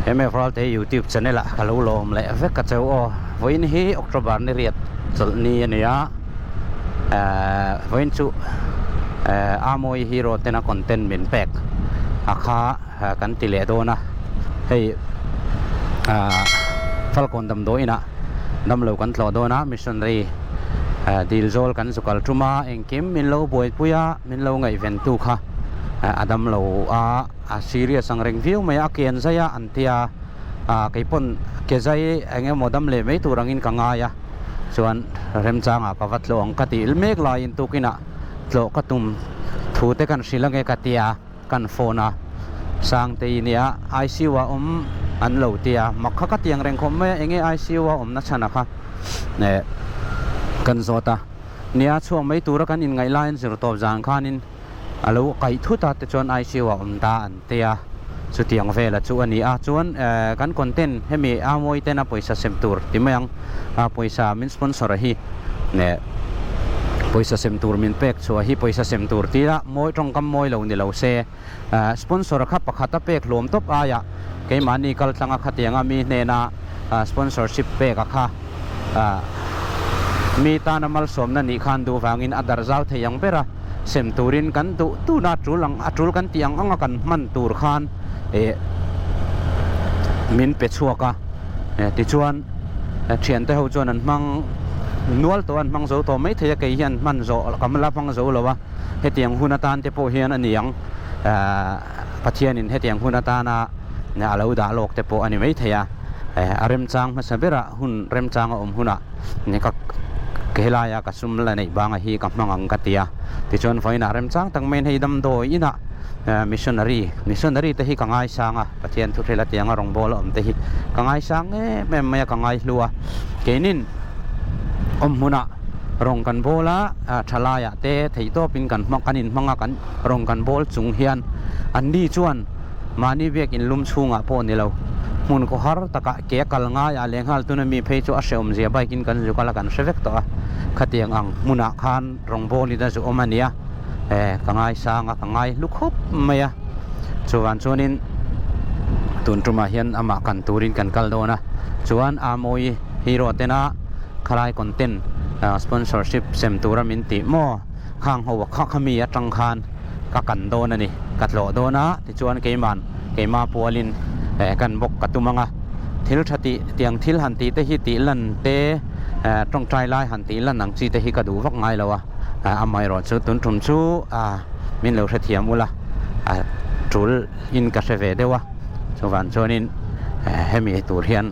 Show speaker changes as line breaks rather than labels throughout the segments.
MF Ralte YouTube channel ah ka lo lawm leh vek a cheu aw. Vawiin hi October ni riat chawlh ni a ni a, ehh vawiin chu ehh Amawi hero tena content min pek a kha kan ti leh dawn a, hei ahh Falkawn damdawi inah damlo kan tlawh dawn a, missionary ehh dil zawl kan zu kal tum a, engkim min lo buaipui a, min lo ngaihventu kha a damlo a. A serious ang reng viau mai a, a ke an zai a an tia, ah keipawn ke zai eng emaw dam leh mai tur angin ka ngai a, chuan remchangah ka va tlawh ang ka tih mek laiin tukinah tlawh ka tum thu te kan hrilh ange ka tia, kan phone a, Sangtei nia ICU ah awm an lo tia, mak kha ka ti ang reng khawp mai a, enge ICU a awmna chhan a kha eh kan zawt a, nia chhuak mai tura kan inngaih laiin zir tawp zan khanin. A lo kaih thut a tichuan ICU ah awm ta an ti a, chutiang vela chu a ni a. Chuan kan content hemi a mawi tena pawisa sem tur ti mai ang, pawisa min sponsor a hi pawisa sem tur min pek chhuah hi pawisa sem tur tia mawi tawngkam mawi lo ni lo se, sponsor kha pakhat a pek hlawm tawp aia keimahni kal tlanga khatianga mi hnena sponsorship pek a kha mi tana malsawmna nih khan duh vangin a darh zau thei ang ber a. Sem turin kan duh tuna tul ang a tul kan tih ang anga kan hman tur khan eh min pe chhuak a eh tichuan thiante ho chuan an hmang nual tawh a an hmang zo tawh mai thei a kei hian hman zawh ka la hmang zo lo a hetiang hun atan te pawh hian a ni ang eh Pathianin hetiang hun atana a lo dah lawk te pawh a ni mai thei a eh a remchang hmasa berah hun remchang a awm hunah Ni ka helaia ka sum la neih banga hi ka hmang ang ka ti a, tichuan vawiinah remchang tak maiin hei damdawi inah missionary, missionary te hi ka ngaisang a, Pathian thuhril a tianga rawngbâwl a awm te hi ka ngaisang em em mai a, ka ngaihlu a, keinin awm hmunah rawng kan bâwl a, thalaiah te theihtawpin kan hmang kan inhmang a, kan rawng kan bâwl chung hian anni chuan mahni biakin lum chhungah pawh ni lo, hmun khawhar takah ke a kal ngai a leh nghal tuna mi phei chu a hrehawm zia bike in kan zuk a la kan hre vek tawh a, khatiang ang hmunah khan rawngbâwl in a zu awm a nia, eh ka ngaisang a ka ngai hlu khawp mai a, chuvang chuanin tun tumah hian amah kan turin kan kal dawn a, chuan Amawi hero tena khalai content sponsorship sem tura min tih maw khang ho kha khami atang khan ka kan dawn a ni, ka tlawh dawn a tichuan keiman keima pualin eh kan bawk ka tum ang a, thil tha tih tiang thil han tih te hi tih lan te eh tawngtai lai han tih lan ang chi te hi ka duh vak ngai lo a, amaherawh chu tun tum chu ah min lo hrethiam ula a tul in ka hre ve deuh a, chuvang chuanin eh hemi tur hian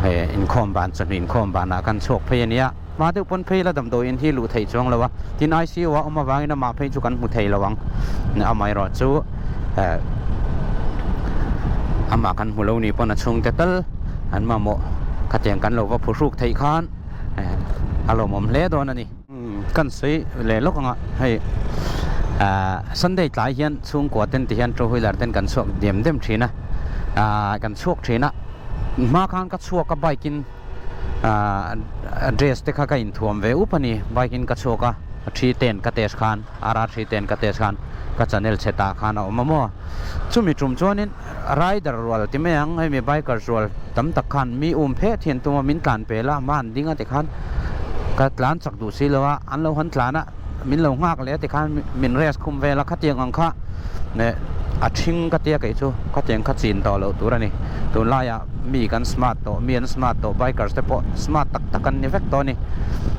eh inkhawm ban chawhnu inkhawm banah kan chhuak phei a nia. Hma deuh pawn phei la damdawi in hi luh theih chuang lo a, tin ICU a awm avangin amah phei chu kan hmu thei lo ang. Amaherawh chu eh amah kan hmu lo nih pawn a chhungte tal an mamawh khatiang kan lo va phuhruk theih khan eh a lawmawm hle dawn a ni. Kan sawi leh lawk anga hei ah Sunday tlai hian chhungkua ten ti hian two wheeler ten kan chhuak diam diam thin a, ah kan chhuak thin a, hma khan ka chhuak a bike in. Ahh dress te kha ka inthuam ve up a ni bike in ka chhuak a 310 ka test khan RR310 ka test khan ka channel chhe tah khan a awm a maw chumi tum chuanin rider rual ti mai ang hemi bikers rual tam tak khan mi um phet hian tum a min tlan pel a hma an ding a tikhan ka tlan chak duh si lo a an lo han tlan a min lo nghak leh a tikhan min rest khum vel a khatiang ang kha eh a thing ka tia kei chu khatiang kha chin tawh loh tur a ni tunlaiah mi kan smart tawh mi an smart tawh bikers te pawh smart tak tak an ni vek tawh a ni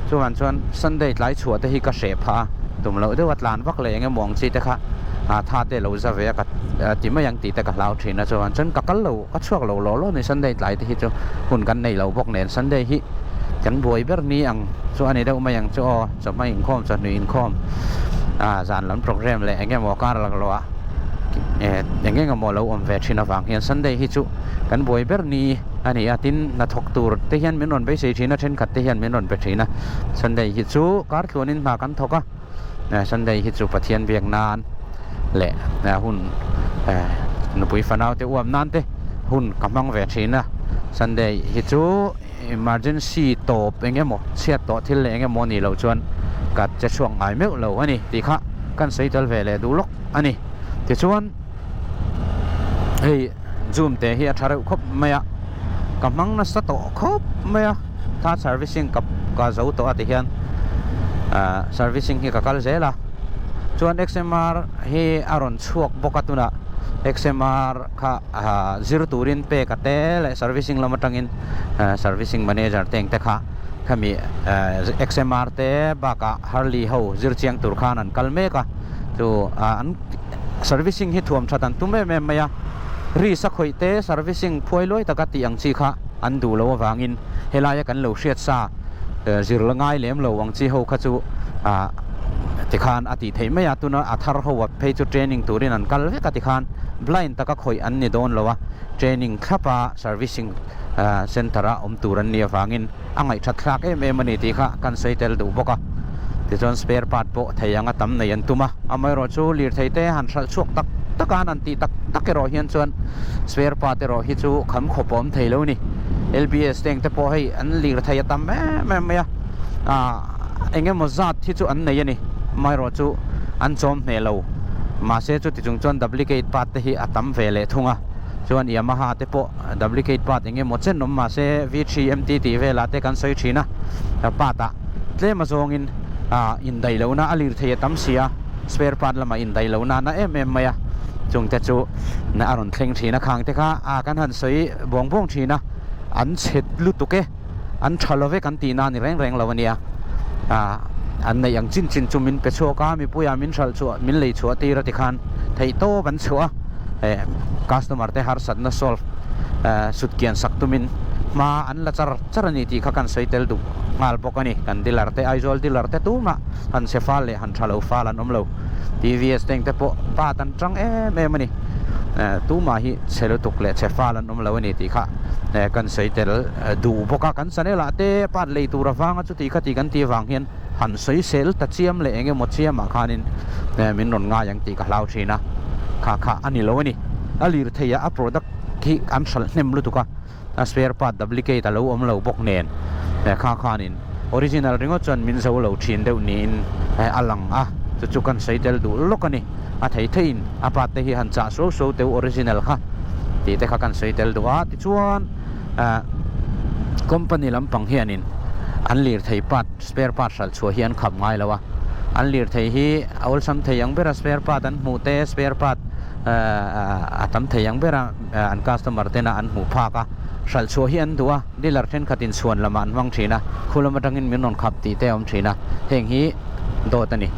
chuvang chuan sunday tlai chhuah te hi ka hreh phah a tum loh deuh a tlan vak leh eng emaw ang chi te kha ah tha te lo za ve a ka ti mai ang tih te ka hlau thin a chuvang chuan ka kal lo ka chhuak lo law law a ni sunday tlai te hi chu hun kan nei lo bawk nen sunday hi kan buai ber ni ang chu a ni deuh mai ang chu aw. Chawhma inkhawm, chawhnu inkhawm, ah zan lam program leh eng emaw kar lak loh ah eh eng eng emaw lo awm ve thin avang hian Sunday hi chu kan buai ber ni a ni a, tin hnathawk tur te hian min rawn beisei thin a, thenkhat te hian min rawn pe thin a, Sunday hi chu kar tluanin hna kan thawk a, eh Sunday hi chu Pathian biak nan leh hun eh nupui fanau te uam nan te hun ka hmang ve thin a, Sunday hi chu. Emergency tawp eng emaw, chhiat tawh thil leh eng emaw nih loh chuan ka che chhuak ngai meuh lo a ni tih kha kan sawi tel ve leh duh lawk a ni. Tichuan hei Zoom te hi a tha reuh khawp mai a, ka hmang nasa tawh khawp mai a, third servicing ka ka zo tawh a ti hian ah servicing hi ka kal zel a, chuan XMR hi a rawn chhuak bawk a tunah XMR kha ah zir turin pek a te leh servicing lam atangin ah servicing manager te engte kha khami ah XMR te bakah Harley ho zir chiang tur khan an kal mek a, chu ah an. Servicing hi thuam that an tum em em mai a, ri sa khawih te servicing phuai luai taka tih ang chi kha an duh loh avangin helaia kan lo hriat sa zir la ngai lem lo ang chi ho kha chu ah tikhan a tih theih mai a, tuna a thar ho a phei chu training turin an kal vek a tikhan blind taka khawih an ni dawn lo a, training thlap a servicing centre a awm tur an nih avangin a ngaihthat thlak em em a ni tih kha kan sawi tel duh bawk a. Tichuan spare part pawh thei anga tam nei an tum a, amaherawh chu lirthei te han hralh chhuak tak tak a, an han tih tak tak erawh hian chuan spare part erawh hi chu kham khawp a awm thei lo a ni. LBS te engte pawh hei an lirthei a tam em em mai a, ah eng emaw zat hi chu an nei a ni, amaherawh chu an chawm hneh lo. Mahse chuti chung chuan duplicate part te hi a tam ve leh thung a, chuan Yamaha te pawh Duplicate part eng emaw chen awm mahse V3 MT tih velah te kan sawi thin a, part ah tlem a zawngin ah indaih lohna a lir thei a tam si a, spare part lamah indaih lohna a na em em mai a, chungte chu a rawn thleng thin a, khang te kha ah kan han sawi buang buang thin a, an chhe lutuk e, an tha lo vek an tihna a ni reng reng lo a nia, ah an neih ang chin chin chu min pe chhuak a, mipuiah min hralh chhuah min lei chhuah tir a tikhan theihtawp an chhuah a. eh customer te harsatna solve eh sut kian sak tumin hma an la char char a ni tih kha kan sawi tel duh nghal bawk a ni. Kan dealer te Aizawl dealer te tumah han chhe fal leh han tha lo fal an awm lo. TVS te engte pawh part an tang em em a ni. Eh tumah hi chhe lutuk leh chhe fal an awm lo a ni tih kha eh kan sawi tel duh bawk a. Kan channel ah te part lei tur avanga chuti kha tih kan tih avang hian han sawi sel ta chiam leh eng emaw chiamah khanin min rawn ngai ang tih ka hlau thin a, kha kha a ni lo a ni. A lirthei a a product hi an hralh hnem lutuk a, a spare part duplicate a lo awm lo bawk nen kha khanin original ringawt chuan min zo lo thin deuh niin a lang a, chu chu kan sawi tel duh lawk a ni. A thei theiin a part te hi han chah suau suau teu original kha tih te kha kan sawi tel duh a, tichuan company lampang hianin an lirthei part spare part hralh chhuah hi an khap ngai lo a, an lirthei hi a awlsam thei ang bera spare part an hmuh te spare part a tam thei ang bera an customer tena an hmuh phak a, hralh chhuah hi an duh a, dealer thenkhatin chhuan lamah an hmang thin a, khu lam atangin min rawn khap tih te a awm thin a, heng hi dawt a ni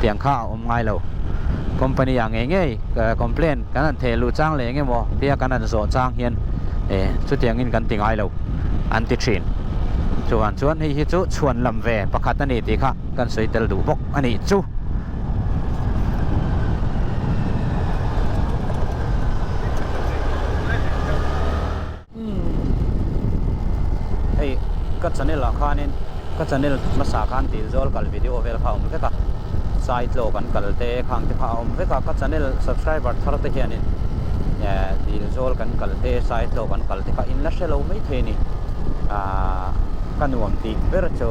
tiang kha a awm ngai lo. Company ah ngei ngei complaint kan han theh luh chang leh eng emaw tia kan han zawh chang hian chutiangin kan ti ngai lo an ti thin. Chuvang chuan hei hi chu chhuan lam ve pakhat a ni tih kha kan sawi tel duh bawk a nih chu. Hei ka channel ah khanin ka channel hmasa khan Tilzawl kal video vel kha a awm vek a, Saitlaw kan kal te khang te kha a awm vek a, ka channel subscriber thar te hianin eh Tilzawl kan kal te Saitlaw kan kal te kha in la hre lo mai thei a ni. Ahh ka nuam tih ber chu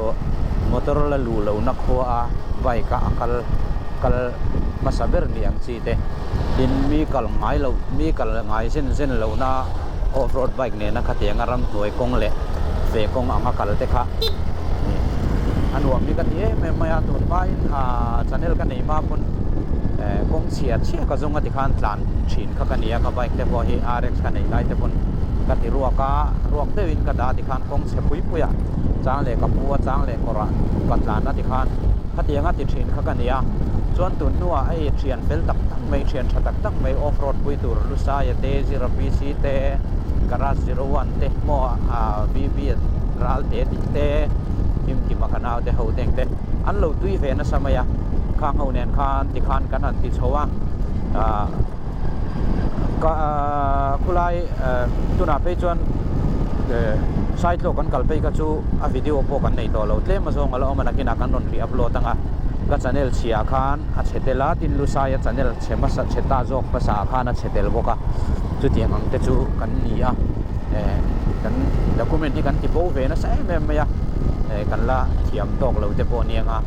motor la luh lohna khua a bike a a kal kal hmasa ber ni ang chi te tin mi kal ngai loh mi kal ngai zen zen lohna off road bike nena khatianga ramhnuai kawng leh feh kawng anga kal te kha a nuam hi ka ti em em mai a tun hmain ah channel ka nei hma pawn eh kawng chhia chhia ka zawng a tikhan tlan thin kha ka ni a ka bike te pawh hi RX ka nei lai te pawn ka ti ruak a ruak deuhin ka dah a tikhan kawng chhe pui pui a chang leh ka pu a chang leh kawr ah ka tlan a tikhan khatianga ti thin kha ka ni a chuan tun hnuah hei thian fel tak tak mai thian tha tak tak mai off road pui tur Lusaia te Zira PC te Garage 01 te maw ah VB ral te tih te Kimkima ka nau te ho te ang te an lo tui ve nasa mai a khang ho nen khan tikhan kan han ti chho a ah ka khulai tunah phei chuan Saitlawk kan kal phei kha chu a video pawh kan nei tawh lo tlem azawng a la awm a nakinah kan rawn re-upload ang a ka channel chhiah khan a chhe tel a tin Lusaia channel chhe hmasa chhe ta zawk hmasa ah khan a chhe tel bawk a chutiang ang te chu kan ni a eh kan document hi kan ti bo ve nasa em em mai a eh kan la thiam tawk lo te pawh a ni ang a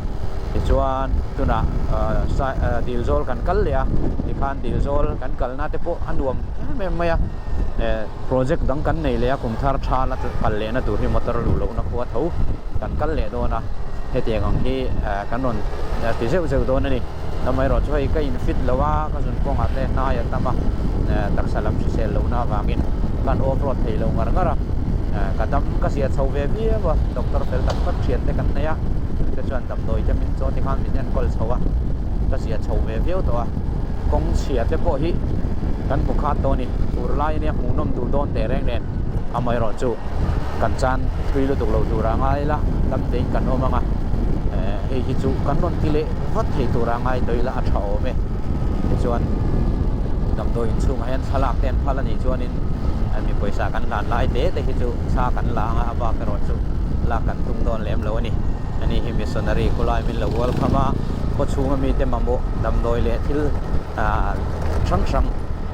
tichuan tunah ah sai ah dil zawl kan kal leh a tikhan dil zawl kan kalna te pawh a nuam em em mai a. Project dang kan nei leh a, kum thar tha la kal lehna tur hi motor luh lohna khua tho kan kal leh dawn a, hetiang ang hi kan rawn ti zeuh zeuh dawn a ni. Amaherawh chu hei ka in fit lo a, ka zun kawngah te hnai a tam a, taksa lam hrisel lohna avangin kan off road thei lo ngar ngar a, ka dam ka zia chho ve viau a, doctor fel tak tak thian te kan nei a, chute chuan damdawi te min chaw tikhan min enkawl chho a, ka zia chho ve viau tawh a, kawng chhia te pawh hi kan hmu khat tawh a ni. Tur lai ania hmuhnawm duh dawn teh reng nen amaherawh chu kan chan thui lutuk lo tura ngai ila dam tein kan awm ang a, hei hi chu kan rawn ti leh vat thei tura ngai tawh ila a tha awm e. Tichuan damdawi inchhungah hian thlalak te an phal a nih chuanin mi pawisa kan hlan lai te te hi chu thla kan la ang a, a bak erawh chu lak kan tum dawn lem lo a ni. Ani hi missionary khawlai min lo welcome a, khawchhunga mite mamawh damdawi leh thil hrang hrang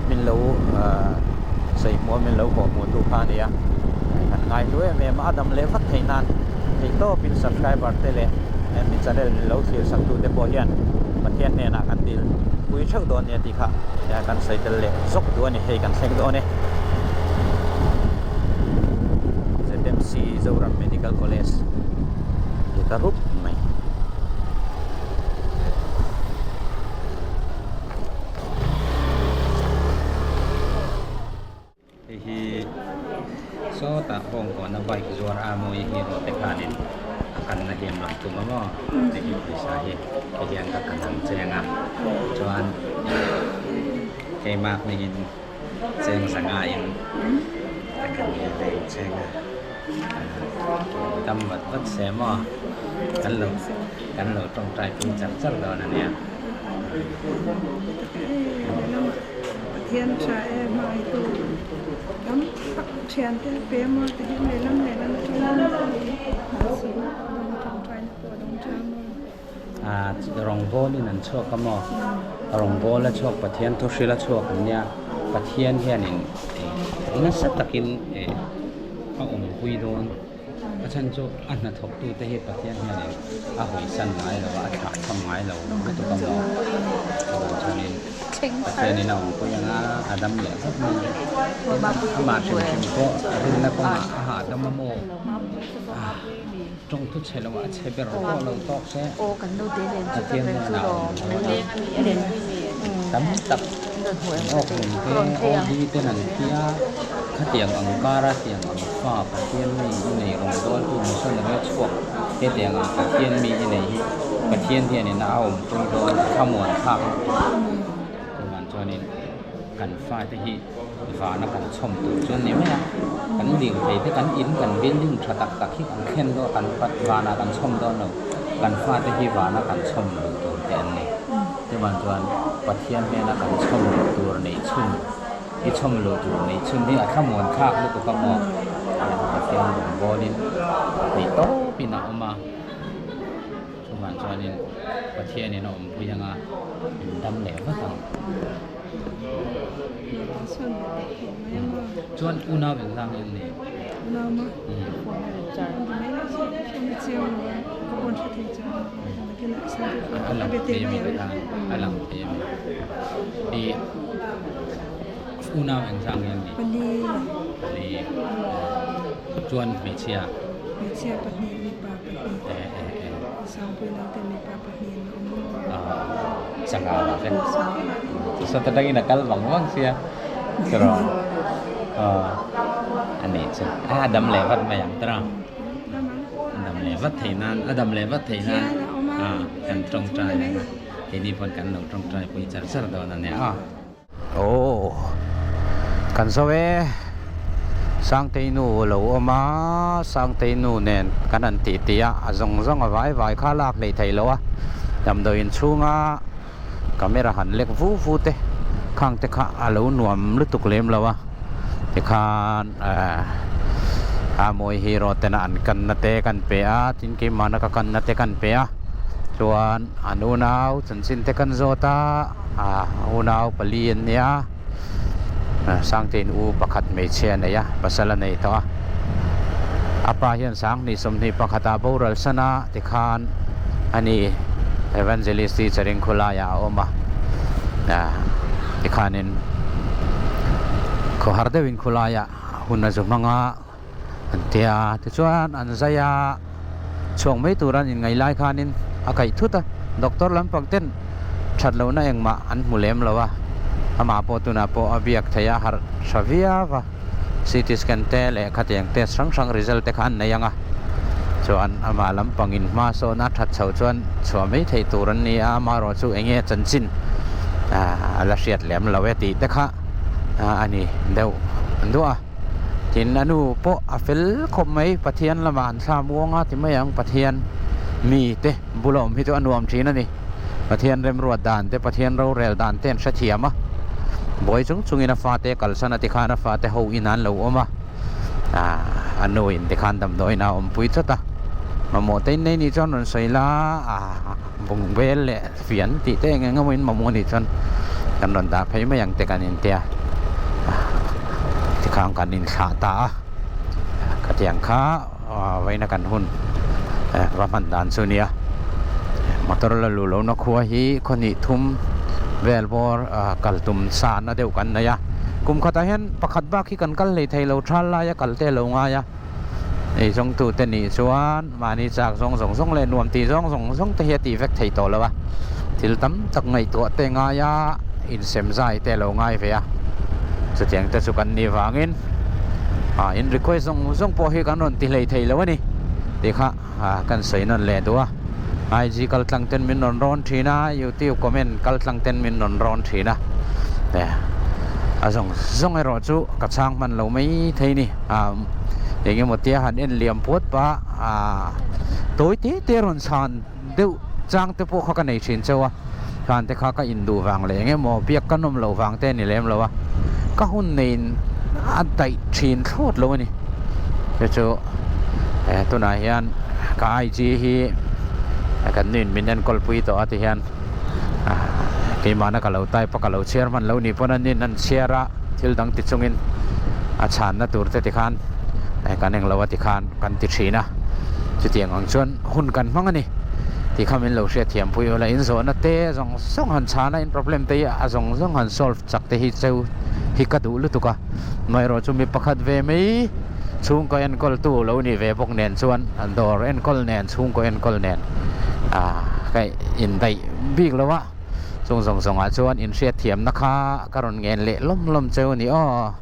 min lo sawi hmuh a min lo kawh hmuh tu kha a ni a kan ngai hlu em em a a dam leh vat theih nan theih tawpin subscriber te leh mi channel min lo thlir sak tu te pawh hian Pathian hnenah kan dil pui theuh dawn nia tih kha kan sawi tel leh zawk duh a ni hei kan thleng dawn e. ZMC Zoram Medical College ti ta rup mai. Hei hi sawtah bawngkawna bike zuar a mawi hi rawh te khanin a kanna hi an rawn tum a maw hei hi pawisa hi hei hian ka kan ang cheng a chuan keimah hmingin cheng zanga in a kan ve ve ang cheng a dam vat vat se maw kan lo kan lo tawngtai pui char char dawn a nia.
Pathian tha em hmangaihtu tam tak thiante pe maw ti hian lehlam lehlam atangin tawngtaina pawh a dawng tha maw.
Ah rawngbawlin an chhuak a maw? Rawngbawla chhuak Pathian thu hrila chhuak an nia Pathian hianin nasa takin a awmpui dawn. A chhan chu a hnathawktute hi Pathian hianin a hawisan ngai lo a, a thlah tham ngai lo lutuk a maw? Chuvang chuanin Pathianin a awmpui ang a, a dam leh vek mai ang. Tin, amah hrim hrim pawh rinna kawngah a hahdam a maw? Tawng thu chhe lo a chhe ber pawh lo tawk se, Pathian hnenah a awm dawn a. Tam tak awk lung te, OD ten an thi a, khatiang ang kara tiang ang fa Pathian mi i nei rawn dawltu missionary chhuak hetiang ang Pathian mi i nei hi Pathian hianin a awmpui dawn a thlamuan thlak lutuk. Chuvang chuanin kan fate hi vana kan chhawm tur chu an ni mai a, kan lirthei te kan in kan building tha tak tak hi kan thlen dawn kan vanah kan chhawm dawn lo, kan fate hi vana kan chhawm luh tur te an ni. Chuvang chuan Pathian hnena kan chhawm luh tur neih chhun i chhawm luh tur neih chhun hi a thlamuan thlak lutuk a maw? Pathian rawngbawlin theih tawpin a awm a, chuvang chuanin Pathianin a awmpui anga min dam leh vat ang. Chuan unau engzah nge an nih? A lang thei ami te kha a lang thei ami i unau engzah nge an nih? Pali chuan hmeichhia eh eh eh sangha lah te sawta tangin a kal vang vang sia tiraw a nih chu a dam leh vat mai ang tiraw a dam leh vat theih nan a dam leh vat theih nan kan tawngtai ang a keini pawn kan lo tawngtai pui char char dawn a nia aw. Aw kan zo e Sangtei nu lo awm a Sangtei nu nen kan han tih tih a a zawng zawng a vai vai kha lak hleih theih loh a damdawi inchhunga camera han lek vu vu te khang te kha a lo nuam lutuk lem lo a tikhan eh a mawi hero tena an kanna te kan pe a tin keimahna ka kanna te kan pe a chuan an unau chanchin te kan zawt a. Ah unau pali an nia Sangtein u pakhat hmeichhia a nei a pasal a nei tawh a a pa hian Sanghnih 21 ah boral san a tikhan ani Evangelist teacher in khawlaiah a awm a ah tikhanin. Khawhar deuhin khulaiah hun a zu hmang a an ti a, tichuan an zai a, chhuak mai tur an inngaih lai khanin a kaih thut a, doctor lampang ten that lohna engmah an hmu lem lo a, amah pawh tunah pawh a biak theih a harh tha viau a, CT scan te leh khatiang test hrang hrang result te kha an nei ang a, chuan amah lampangin hma sawn a that chhoh chuan chhuah mai theih tur an ni a, amaherawh chu eng nge chanchin a la hriat lem lo e tih te kha a ni deuh duah a. Tin, a nu pawh a fel khawp mai, Pathian lamah an thlam uang a ti mai ang, Pathian mite bula awm hi chu a nuam thin a ni. Pathian remruat dan te, Pathian rorel dan te an hrethiam a, buai chung chungin a fate kalsan a tikhan a fate ho in an lo awm a, a nu in tikhan damdawiin a awmpui chawt a, mamawh te in nei nih chuan rawn sawi la, bungbel leh fian tih te eng eng emaw in mamawh anih chuan kan rawn dah phei mai ang te kan intia tikhan kan inthlah ta a khatiang kha vawiina kan hun va hman dan chu nia motor la luh lohna khua hi khaw hnih thum vel bawr kal tum sa na deuh kan nei a kum khatah hian pakhat bak hi kan kal hlei thei lo thal laia kal te lo ngai a. Eizawngtute nih chuan mahni chak zawng zawng zawng leh nuam tih zawng zawng zawng te hi a tih vek thei tawh lo a, thil tam tak ngaihtuah te ngai a, insem zai te a lo ngai ve a, chutiang te chu kan nih vangin ah in request zawng zawng pawh hi kan rawn ti hlei thei lo a ni tih kha kan sawi nawn leh duh a, IG kal tlang ten min rawn rawn thin a, YouTube comment kal tlang ten min rawn rawn thin a, a zawng zawng erawh chu ka chhang hman lo mai thei ni. Eng emaw tia han en liam puat pah a tawi te te rawn chhan deuh chang te pawh kha ka nei thin chauh a khan te kha ka induh vang leh eng emaw biak ka nawm loh vang te a ni lem lo a ka hun neiin a daih thin thlawt lo a ni chu chu tunah hian ka IG hi kan nuin min enkawl pui tawh a ti hian keimahna ka lo type a ka lo chhiar hman lo nih pawn a nin an chhiar a. Thil dang ti chungin a chhanna tur te tikhan kan englo a tikhan kan ti thin a, chutiang ang chuan hun kan hmang a ni tih kha min lo hriatthiam pui ula, in zawhna te zawng zawng han chhan a, in problem te hi a zawng zawng han solve chak te hi cheu hi ka duh lutuk a, amaherawh chu mi pakhat ve mai chhungkaw enkawl tu lo nih ve bawk nen chuan dawr enkawl nen chhungkaw enkawl nen ka indaih bik lo a. Chung zawng zawngah chuan inhriatthiamna kha ka rawn ngen leh lawm lawm cheu a ni aw.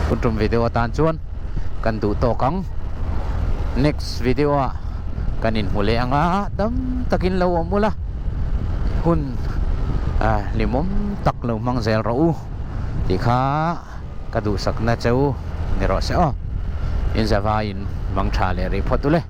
Tun tum video atan chuan kan duh tawk ang. Next video ah kan inhmu leh ang a, dam takin lo awm ula, hun hlimawm tak lo hmang zel rawh u tih kha ka duhsakna cheu ni rawh se aw. Inzavaiin mang tha leh rih phawt ule.